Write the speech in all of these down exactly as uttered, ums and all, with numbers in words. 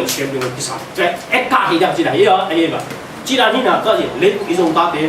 siam ding kisam. Tua e ka hi dang ci dan hi a, ahi ba. Ci dan hi na tua hi, leitung i zong tate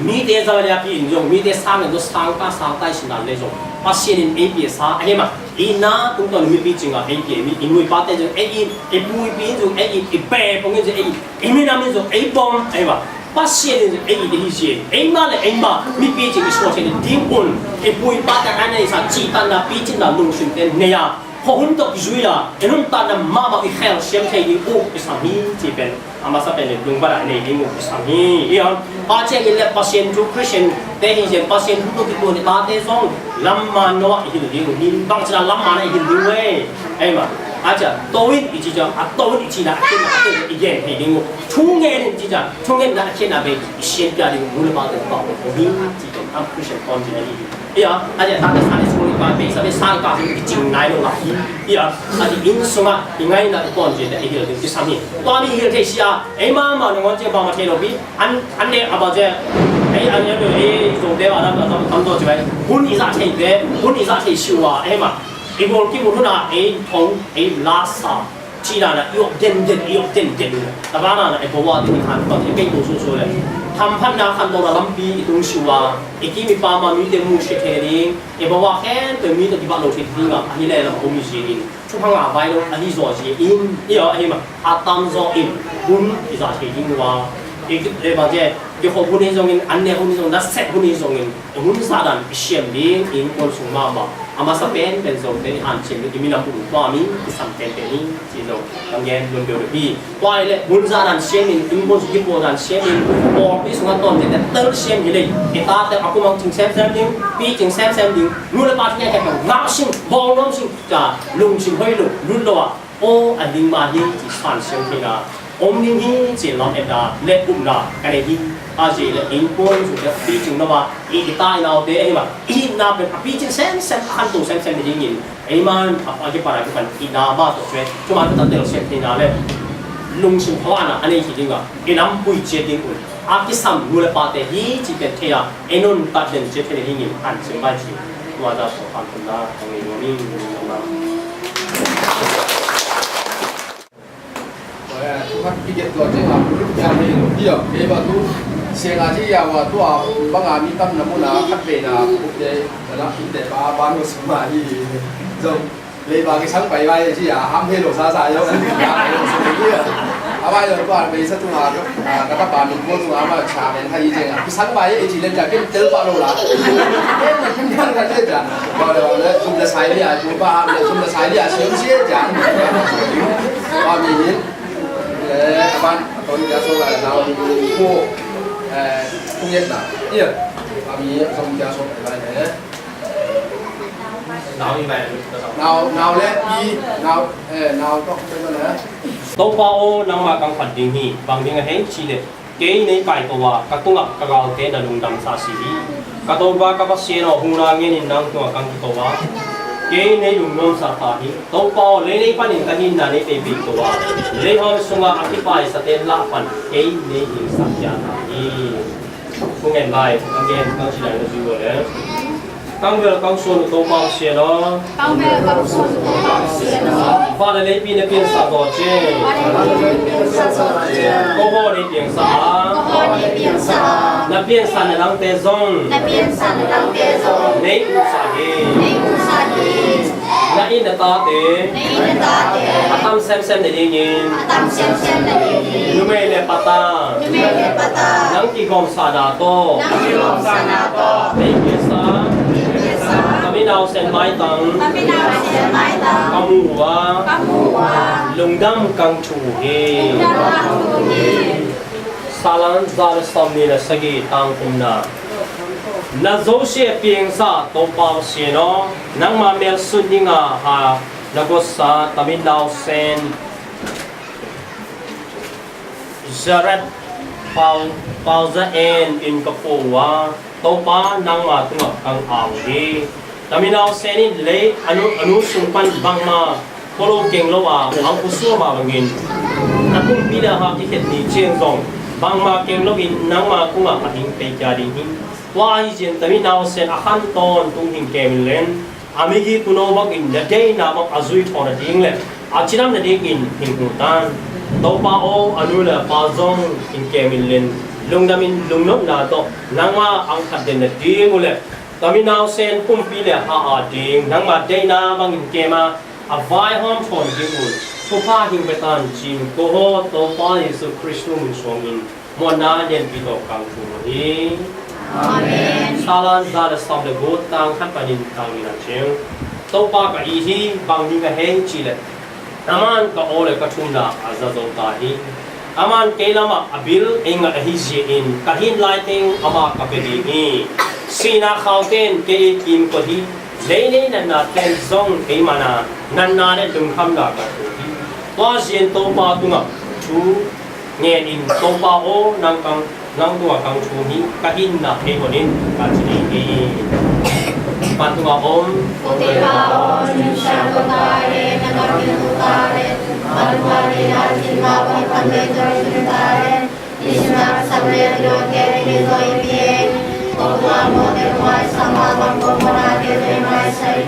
mite zang le a pi in zong, mite sang in zong, sang ka sang tai sin dan le zong, Pasian in ei pi sa ahi ma. I na tungtawn mipi cing a ei pi, mi i nuipate zong ei in, i puipi in zong ei in, i bepong in zong ei in, i minam in zong ei bom ahi ba. Pasian in zong ei in hi si, ei ma le ei ma mipi cing i suak sin ding un, i puipate a nei sa ci tan na pi cin na lungsim te nei a, khuahun tawh kizui a, i nuntakna mahmah i khel siam thei ding uh i sam hi ci pen a masa pen i lungbat a nei ding uh i sam hi. I a, a ciangin le Pasian thu Christian te hi zen, Pasian thu tawh kituan i tate zong lamman no ah i hil ding uh hi. Bang cina lamman ah i hil ding uh e. Ei ma, a cia to in i ci ciang, a to in i cina a khin a khin i gen thei ding uh. Thu ngen in ci ciang, thu ngen na a khin a bei i sian pia ding uh, nu le pa te tawh uh hi ci pen am Christian kon cina hi. Ia, a dia tate Sunday school i pa, bei sa bei sang ka sung kicing nai lo la hi. Ia, a di inn sunga i ngaina i pawn cia te i hil ding kisam hi. Tua mi hil thei sia, ei mama na ngon cia ba ma thei lo pi. An, an ne a ba cia. Ei, an ne lo ei zong te ba da ba tam to cia bai. Hun i za thei te, hun i za thei siwa, ei ma. I bol ki mun hun a, ei thong, ei la sa. Cina na i op den den, i op den den. Tabana na e bawa den i khan pa te pei to su su le. Tham phan na khan to na lampi i tung siwa. I ki mi pa ma mi te mu se the ding. E bawa khen pe mi to ki ba lo the ding a. Ahi le lam ko mi si ding. Chu phang a bai lo, ahi zo si in. I o ahi ma. A tam zo in. Hun i za the ding wa. I ki le ba je. Ki ho hun i zong in, an ne hun i zong, na set hun i zong in. Hun sa dan i siam ding, i innkuan sung mahmah. A masa penpen zong te i hanciam ding, i minam uh tua mi i sam penpen hi, ci zong ka gen lun deuh deuh hi. Tua i le hun sa dan siam in, innkuan sung kipuak dan siam in, pawlpi sungah tawnte tel siam hi lei. I tate a kumang cing semsem ding, pi cing semsem ding, nu le pa cing hekmang ngah sing, bawl nuam sing, ca lungsim hoih lo, lut lo ah. Aw, a ding mah hi ci san siam theihna om ding hi ci lam etna le upna ka nei hi. A zi le innkuan zu te a picing lo a, i, i ta i naute ahi mah, i hihna pen a picing semsem, a khanto semsem hi dingin, ei man a, a kipan a kipan i na mah tawh cue, thuman tawh tel siam theihna le lungsim khuana a nei hi ding a, i lampui ciat ding un a kisam nu le pate hi ci pen thei a, ei nuntak den ciat thei dingin an sim bai ci. Tua za so kan tun na, ang ei nuam ing, nuam ing. Tua, eh, tu khat pi get tua ciang a, tu khat pi get tua ciang a, kei ba tu, siang a ci ya wa tu a, bang a mi tam na mun a, khat ve na, ku te, na la, in te ba, ba no sum a hi. Zong, lei ba ki sang pai vai ci a, ham he lo sa sa yo. A vai lo tua, bei sa tu a, a, ka ta ba mi ko tu a, ma cha men ha i ciang a, ki sang vai e ci len ja, ken tel ba lo la. Ken tel ba lo la. Ba lo le, tum da sai ni a, tu ba, le, tum da sai ni a, siang si e ja. Ba mi hin. Eh, aban, a ton kia so lai nau, ko, eh, kung yet na. Iya. Ami, a ton kia so lai ne. Nau i lai. Nau, nau le i, nau, eh, nau tok pe na. Topa aw, nangmah kang phat ding hi, bang ding a hei ci le. Kei nei kaito a, ka tungah ka galte na lungdamsa si hi. Ka Topa ka Pasian aw, huna ngenin nang tungah kang kito a, kei nei lungnuamsa ta hi. Topa aw, lei nei panin ka hinna nei peipei to a, lei hawn sungah a kipaisate lah pan kei nei hingsak pia ta hi. Kong en lai, kong en, kong ci lai na zui ua le. Kang bel kang suan uh Topa Pasian aw. Kang bel kang suan uh Topa Pasian aw. Van le leipi na piansa zaw cin. Van le leipi na piansa zaw cin. Ko haw nei piangsa a. Ko haw nei piangsa a. Na piansa na dangte zong. Na piansa na dangte zong. Nei uhsa hi. Nei uhsa hi. Na inn na tate. Na inn na tate. A tam semsem na dingin. A tam semsem na dingin. Numei le pata. Numei le pata. Nang kigawmsa na tawh. Nang kigawmsa na tawh. Nei piangsa. Nei piangsa. Ka mi nausen maitang. Ka mi nausen maitang. Ka mu ua. Ka mu ua. Lungdam kang thu hi. Lungdam kang thu hi. Salan za le sawmnih le sagih tang thumna. Na zosia piangsa Topa Pasian aw, nangma mel sun dinga ha na gotsa Taminau Sen Zaret Pau, Pau Za En in ka pua ua, Topa nangma tungah kang au hi. Taminau Sen in lei a nu, a nu sung pan bangma khualo keng lo a, ang khua suam a bangin a kumpi le a hak kikhet ni ciang zong bangma keng loin nangma kungah a hing pei kia ding hi. Tua ahi ciang Taminau Sen a khan tawntung hing kem in len a migi tuno bangin na deihna bang a zui thawn a ding le A cidam nadingin hing hong tan. Topa aw, a nu le a pa zong in kem in len, lungdamin lungnopna tawh nangmah ang phat den nading uh le ka mi nausen pumpi le ha ading nangmah deihna bangin kem a, a vaihawm thawn ding un thupha hing pia tan, ci-in ko haw Topa Jesu Khrist min suangin muanna lianpi tawh kang thum uh hi. Amen. Salan za le sawm le guk, tang khat panin tang nihna ciang. Topa ka it hi, bang ding a hei cih leh aman ka aw le ka thumna a za zo ta hi. Aman kei lamah a bil ei ngah ahi zia in ka hih lai teng amah ka pia ding hi. Sihna khaute in kei ei kim koih hi. Lei nei natnate in zong kei man a, natna le lungkhamna ka thu hi. Tua zia in Topa tungah thu ngen in, Topa aw, nang kang, nang tungah kang thum hi, ka hinna hei hon in, ka ci ding hi. Pan tungah om. Topa aw, nang siangtho ta hen, na gam in ta hen, pan tungah ni na cin ma bang pan le tor cin ta hen. Ni sina sam le tor ke ni zo i pi hen. Topa aw, te tua sama bang ko mo na te ni mai sai.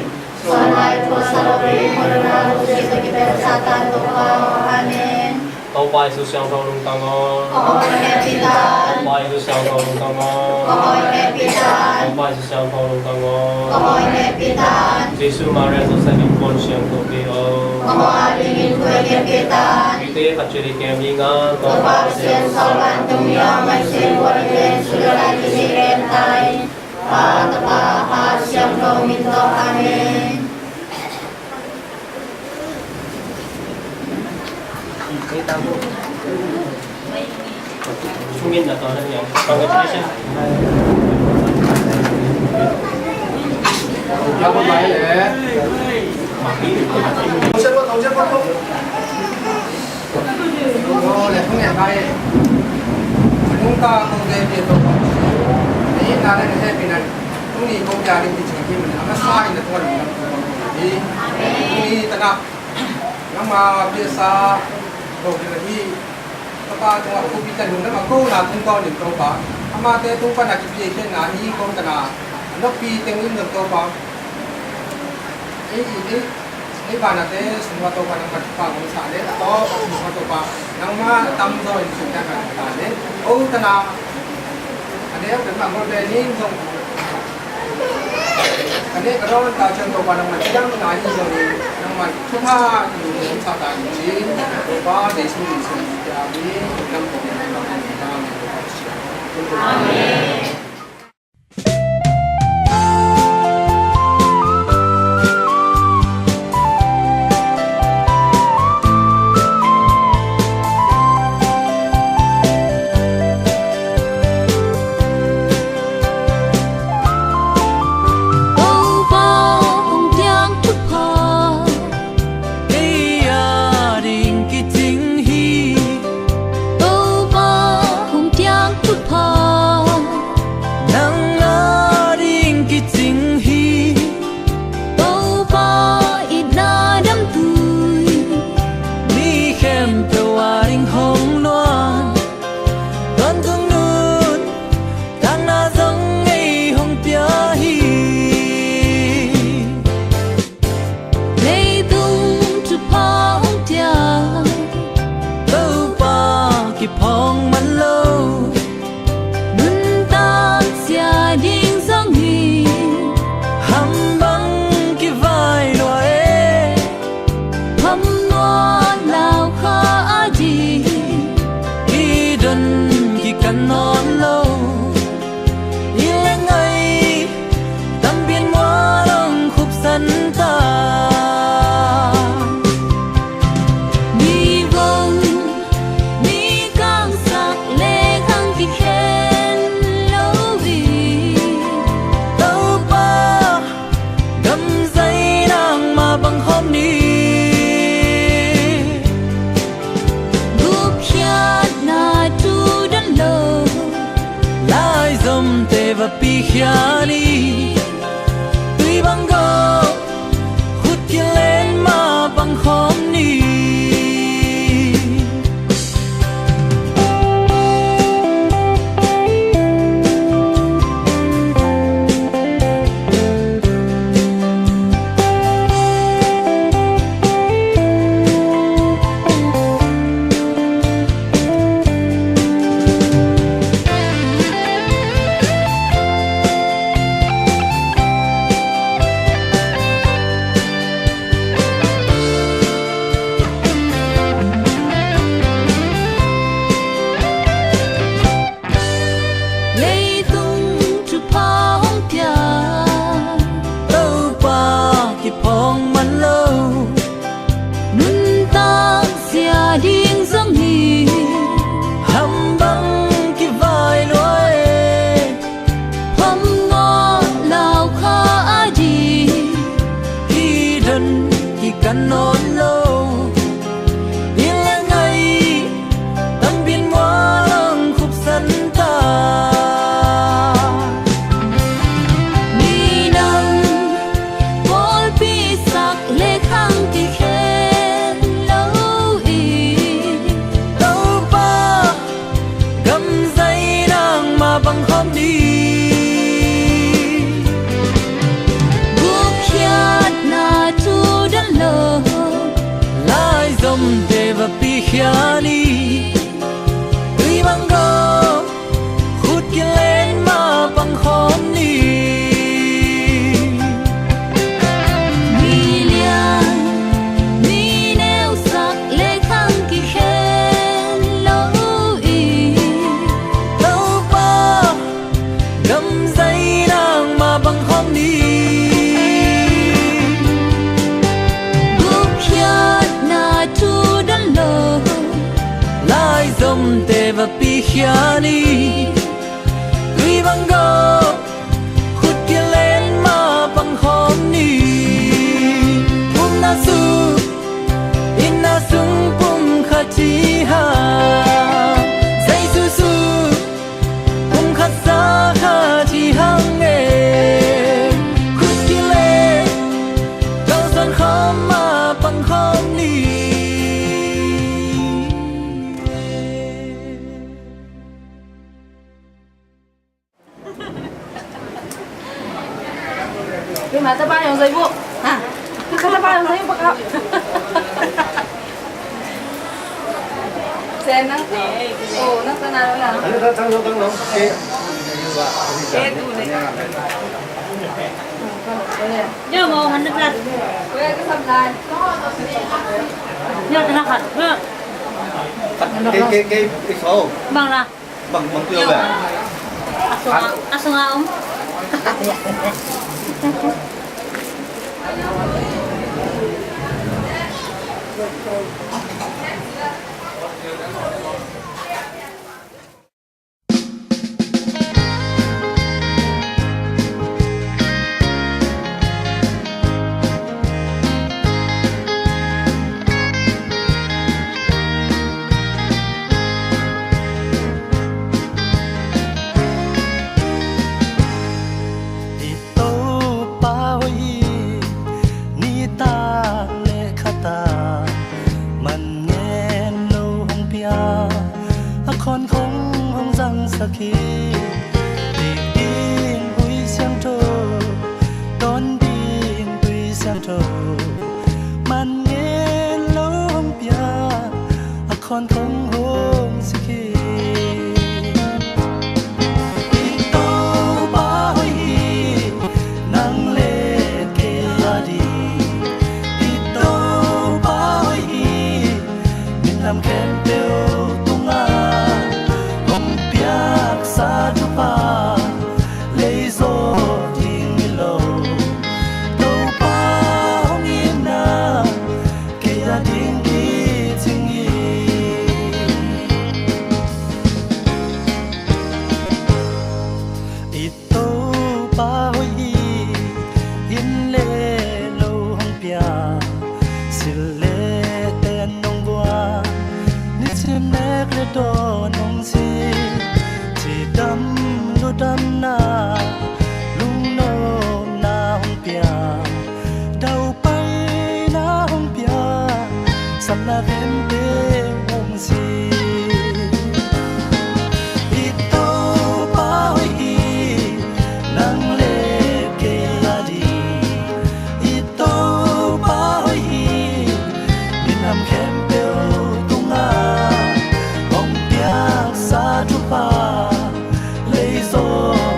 Suan lai tua sa lo ri mo na lo si to ki pe sa ta Topa aw. Amen. Topa Jesu siangtho lungtang aw. Ka aw hehpih ta. Topa Jesu siangtho lungtang aw. Ka aw hehpih ta. Topa Jesu siangtho lungtang aw. Ka aw hehpih ta. Jesu, Maria, Joseph in kuan siangtho kei aw. Ka aw a dingin kuan hehpih ta. Mite khat ciat i kem ding a. Topa Pasian sawl vantung mi aw, mai sin kuan i len su le lai ki si len tai. Pa, Tapa, Kha Siangtho min tawh. Amen. Aw, le, hong ngen kai. Nung ta kong te pia to. Ni na le he pia na. Nung ni kong pia ding ti cing hi man. Ama sa in na tuan. Ni. Ni ta na. Nang ma pia sa. Ko pia hi. Topa tungah khuapi tan nung na ma ko na tung ko ning Topa. Ama te tung pa na ki pia ke na hi ko ta na. Nok pi teng in Topa. Ei, ei, ei. Ei, vanate sungah Topa nangmah thupha hong sa le, a tawp a sungah Topa nangmah tamzaw in sungah kan ta le. O, tana a neu kan mah ngol ve ning zong. Ka neu ka rawn ta ciang Topa nangmah cidam na hi zong in nangmah thupha in hong sa ta in cin. Topa Jesu in sung, Amen. Nang ko nang ko nang ko. Amen. Topa hong piak thupha kei a ding kicing hi. Topa hong piak thupha nang a ding kicing hi. Topa itna damtui mi khempeuh a ding hong nuam. Tawntung nuntakna zong ei hong pia hi. Leitung thupha hong tia Topa kiphawk man lo. Nuntak sia ding zong hi. Ham bang kivai lua e. Ham nuam lau kha a ding. I don kikan nawn lo. I leng ai tampi in mual hong khupsan ta. Mi vong mi kangsak lek hong kikhen lo hi. Topa gam zai nangmah pang khawm ni. Gupkhiatna tu dan lo. Laizomte va pikhia ni. Tui bang go khut kilen mah pang khawm ni. ni. Gupkhiatna thu dan lo, laizomte va pikhia ni. Tui bang gawp, khut kilen ma pang khawm ni. Mi lian, mi neusak le khang kikhen lo i. Topa, gam zai nangmah pang khawm ni. Gupkhiatna thu dan lo, laizomte va pikhia ni. Tui bang gawp, khut kilen ma pang khawm ni. Pumna sung, inn na sung pumkhat hi hang. Jesu sung, pumkhat sa khat hi hang e. Khut kilen, kalsuan khawm ma pang khawm ni. Kei mah tapa yong zai bu. Ha. Ka tapa yong zai bu ka. Sen nang. Oh, nang tana lo ya. Ano ta tang lo tang lo. Eh. Eh, tu ne. Yo mo hundred plus. Yo ka sam lai. Yo tana khat. Kei kei kei iso. Bang la. Bang, bang kilo ba? A sunga, a sunga om. I Topa hoih hi, nitak le khatak man ngen lo hong pia, a khawn khong hong zangsak hi. Dik ding Hui Siangtho, dawn ding Hui Siangtho, man ngen lo hong pia, a khawn khong hong sik hi. I Topa hoih hi, nang le kei a ding. I Topa hoih hi, minam khempeuh tungah hong piaksa thupha, lei zawh ding hi lo. Topa hong itna kei a ding kicing hi. I Topa hoih hi, inn le lo hong pia, sil le ten hong guan, nisim nek le dawn hong si, cidam ludamna, lungnopna hong pia, daupaina hong pia, satna khempeuh hong si. I Topa hoih hi, nang le kei a ding. I Topa hoih hi, minam khempeuh tungah hong piaksa thupha, lei zawh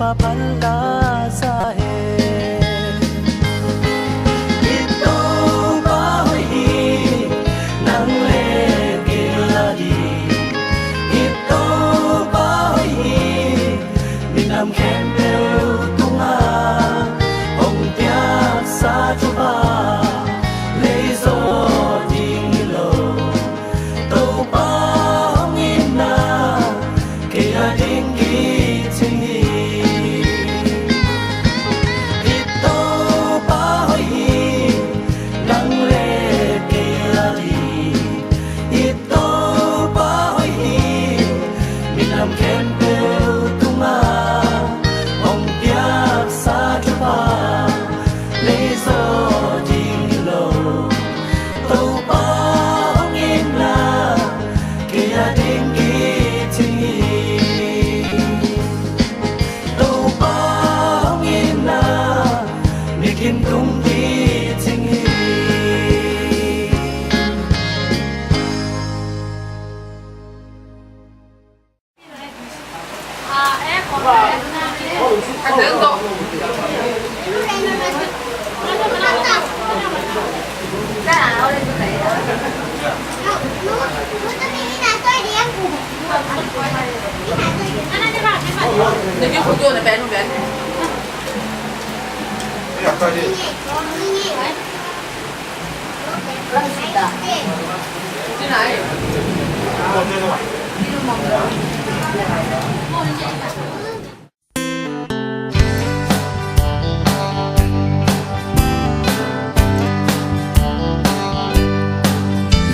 Pa phalna sa hen. I Topa hoih hi, nang le kei a ding. I Topa hoih hi, minam khempeuh tungah hong piaksa Topa, lei zawh ding hi lo. Topa hong itna kei a ding kicing hi. I Topa hoih hi, nang le kei a ding. I Topa hoih hi, minam khempeuh tungah hong piaksa Topa, lei zawh ding hi lo. Topa hong itna kei a ding kicing hi. Topa hong itna mikim tung kicing hi.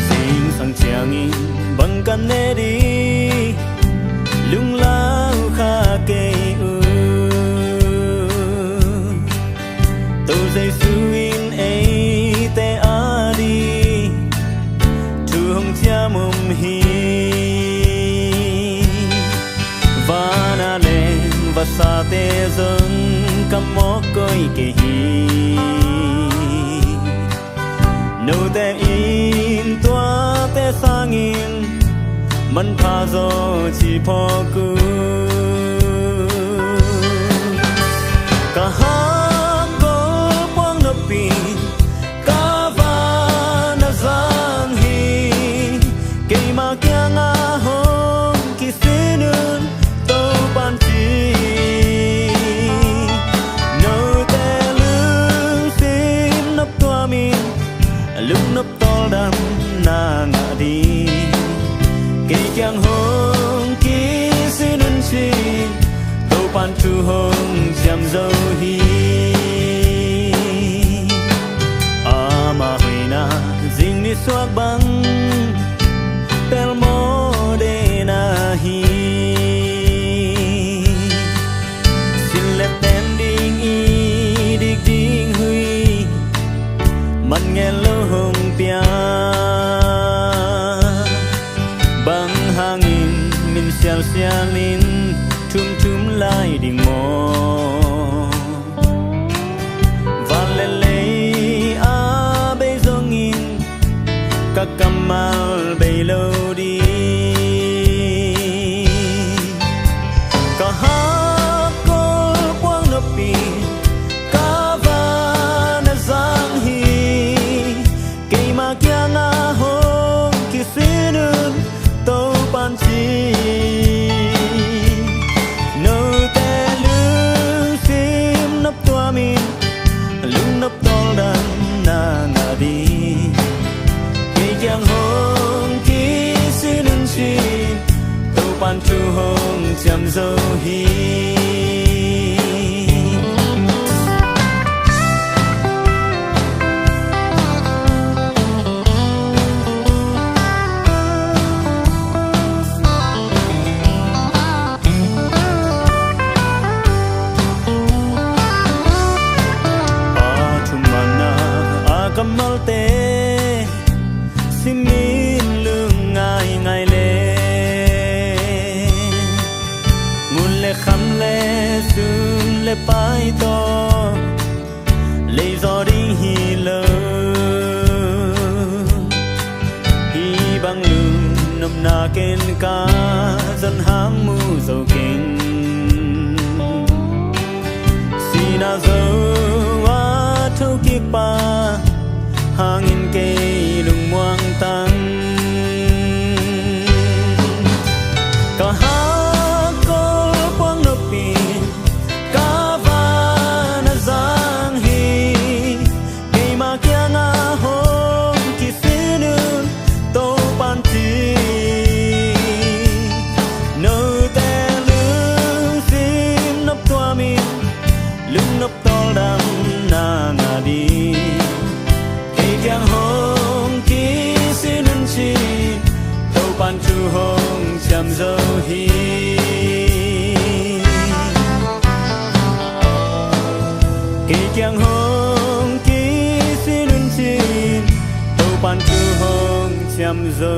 Zingsang ciangin bang ka ne ding, lunglau kha kei uh. Topa Jesu in eite ading thu hong ciam om hi. Van a leng vasate zong ka mawk koih kei hi. Note in tuate sangin manpha zaw ci phawk uh. Ka hang kol puang nop in ka van a zang hi. Keima kiangah hong kisin un, Topa'n ci. Note lungsim noptuam in, lungnop tawldamna ngah ding. Kei kiang hong kisin un ci-in, Topa'n thu hong ciam zo hi. Ama hoihna zing nisuak bang pelmawh deihna hi. Sin le pen ding i dik ding hui, man ngen lo hong pia. Bang hangin min sialsial in thumthum lai ding maw? Van le lei a bei zongin ka kammal bei lo ding. Ka hang kol puang nop in ka van a zang hi. Keima kiangah hong kisin un, Topa'n ci. Note lungsim noptuam in, lungnop tawldamna ngah ding. Kei kiang hong kisin un ci-in, Topa'n thu hong ciam zo hi. A thumanna a kammalte simin lungngai ngai le, ngun le kham le sum le pai tawh lei zaw ding hi lo. Hih bang lungnopna ken ka zon hang mu zo keng. Na zo a thokik pa hangin kei lungmuang tang. Ka hakkol puang nopin ka van a zang hi. Keima kiangah hong kisin un Topan ci. Note lungsim nop tuamin lungnop tawldamna ngah ding. Kei kiang hong kisin un ci. Topan thu hong ciam zo hi. Kei kiang hong kisin un ci. Topan thu hong ciam zo